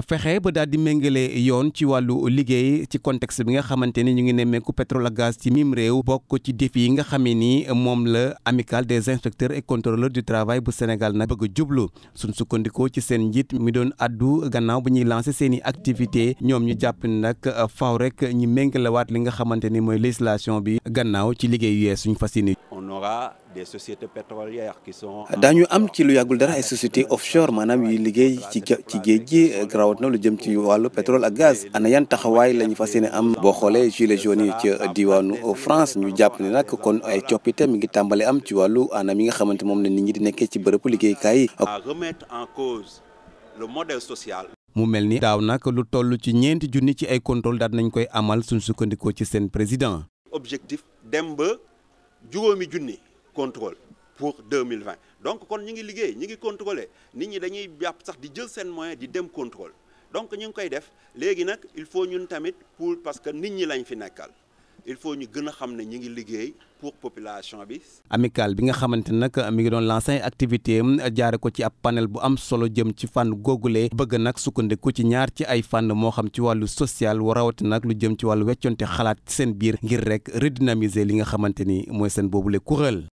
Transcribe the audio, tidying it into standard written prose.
fexe ba daal di méngale yoon ci wàllu liggéey ci contexte bi nga xamante ni ñu ngi nemmeeku pétrole ak gaz ci mim réew bokk ci défi yi nga xamee ni moom la amicale des inspecteurs et contrôleurs du travail bu Sénégal nag bëgg a jublu suñ sukkandikoo ci seen njiit mi doon addu gannaaw bu ñuy lancé seen i activité ñoom ñu jàpp ni nag faaw rek ñi méngalewaat li nga xamante ni mooy législation bi gannaaw ci liggéey yee suñ fas yéene. On aura des sociétés pétrolières qui sont. daañu am ci lu yàggul dara ay sociétés offshore maanaam yuy liggéey ci géej gi rawat na lu jëm ci wàllu pétrole ak gaz ana yan taxawaay la ñu fas yéene am boo xoolee gilets jaunes yi ci diwaanu France ñu jàpp ne nag kon ay coppite mi ngi tàmbale am ci wàllu anam yi nga xamante moom la nit ñi di nekkee ci bërëbu liggéeykaay yi. à remettre en cause le modèle social. mu mel ni daaw nag lu toll ci 4 junni ci ay contrôle daal nañ koy amal suñ sukkandikoo ci seen président. objectif dem ba juróomi junni contrôle pour 2020 donc kon ñu ngi liggéey ñu ngi contrôler nit ñi dañuy jàpp sax di jël seen moyen di dem contrôle donc ñu ngi koy def léegi nag il faut ñun tamit pour parce que nit ñi lañ fi nekkal il faut ñu gën a xam ne ñu ngi liggéey pour population bi. amicale bi nga xamante nag mi ngi doon lancé ay activité am jaare ko ci ab panel bu am solo jëm ci fànn googule bëgg nag sukkandiku ci ñaar ci ay fànn moo xam ci wàllu social rawati nag lu jëm ci wàllu wecconte xalaat seen biir ngir rek redynamiser li nga xamante ni mooy seen boobule kuréel.